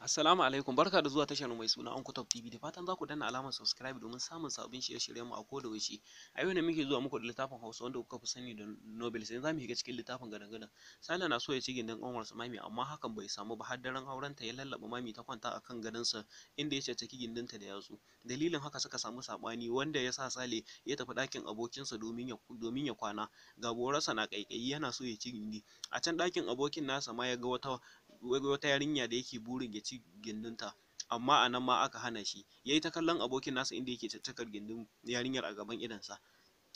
Assalamu alaikum, barka da zuwa tashar mai suna Anko Top TV. Da fatan za ku danna alamar subscribe domin samun sabbin shirye-shiryen mu a koda yaushe. A yau ne muke zuwa muku da littafin Hausa wanda kuka fi sani da Nobel. Sai za mu shiga cikin littafin gadan-gadan. Sale na so ya ci gindin ƙanwarsa Mami, amma hakan bai samu ba har daren aurenta ya lallaɓa Mami ta kwanta akan gadonsa inda ya caccaki gindinta da yatsu. Dalilin haka suka samu saɓani wanda ya sa Sale ya tafi ɗakin abokinsa domin ya kwana. Ga borarsa na ƙaiƙayi, yana so ya ci gindi. A can ɗakin abokin nasa ma ya ga wata yarinya da yake burin ya ci gindinta, amma a nan ma aka hana shi. Ya yi ta kallon abokin nasa inda yake caccakar gindin yarinyar a gaban idonsa.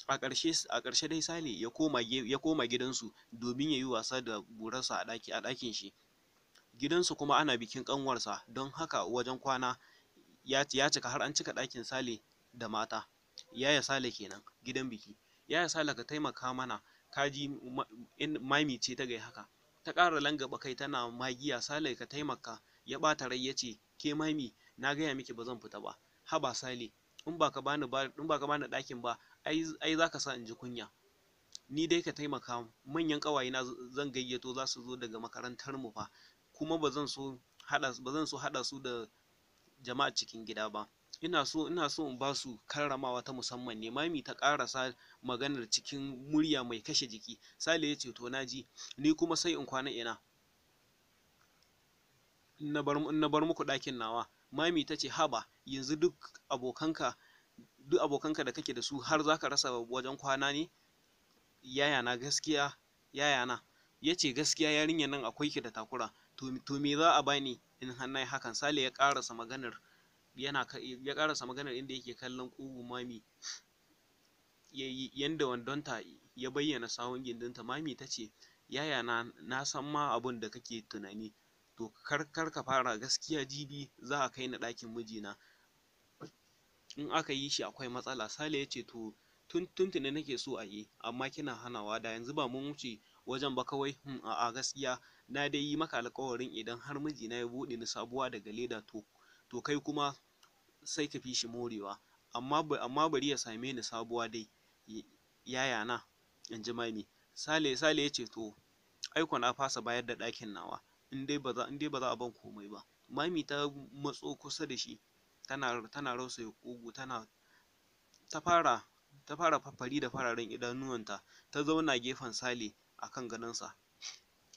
A ƙarshe dai Sale ya koma gidansu domin ya yi wasa da burarsa a ɗakin shi. Gidansu kuma ana bikin ƙanwarsa, don haka wajen kwana ya cika har an cika ɗakin Sale da mata. Yaya Sale kenan gidan biki. "Yaya Sale, ka taimaka mana ka ji." Mami ce ta gai haka. Ta ƙara langaba kai tana magiya, "Sale, ka taimaka." Ya ɓata rai ya ce, "Ke Mami, na gaya miki ba zan fita ba." "Haba Sale, in ba ka bani ɗakin ba, ai za ka sa in ji kunya. Ni dai ka taimaka, manyan ƙawayena zan gayyato, za su zo daga makarantar mu fa, kuma ba zan so haɗa su da jama'a cikin gida ba. Ina so in ba su karramawa ta musamman ne." Mami ta ƙarasa maganar cikin murya mai kashe jiki. Sale ya ce, "To na ji, ni kuma sai in kwana ina in na bar muku ɗakin nawa?" Mami ta ce, "Haba, yanzu duk abokanka da kake da su har zaka rasa wajen kwana ne? Yayana, gaskiya yayana." Ya ce, "Gaskiya yarinyar nan akwai ki da takura. To me za a bani in har nayi hakan?" Sale ya ƙarasa maganar inda yake kallon ƙugun Mami yanda wandonta ya bayyana sawun gindinta. Mami ta ce, "Yayana, na san ma abun da kake tunani, to kar ka fara. Gaskiya jibi za a kai ni ɗakin mijina, in aka yi shi akwai matsala." Sale ya ce, "To tun tuntuni nake so a yi, amma kina hanawa. Da yanzu ba mun wuce wajen ba kawai." A'a, gaskiya na dai yi maka alƙawarin idan har mijina ya buɗe ni sabuwa daga leda, to kai kuma sai ka fi shi morewa, amma bari ya same ni sabuwa dai, yayana," in ji Mami. Sale ya ce, "To ai ko na fasa bayar da ɗakin nawa in dai ba za a ban komai ba." Mami ta matso kusa da shi tana rausaye ƙugu, tana ta fara faffari da fararen idanuwanta. Ta zauna gefen Sale a kan gadonsa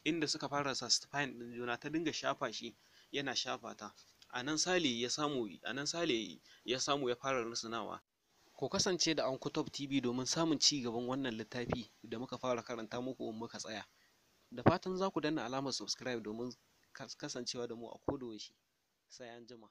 inda suka fara satisfying ɗin juna. Ta dinga shafa shi, yana shafa ta. A nan Sale ya samu ya fara rusunawa. Ku kasance da Anko Top TV domin samun ci gaban wannan littafi da muka fara karanta muku muka tsaya. Da fatan za ku danna alamar subscribe domin kasancewa da mu a koda yaushe. Sai anjima.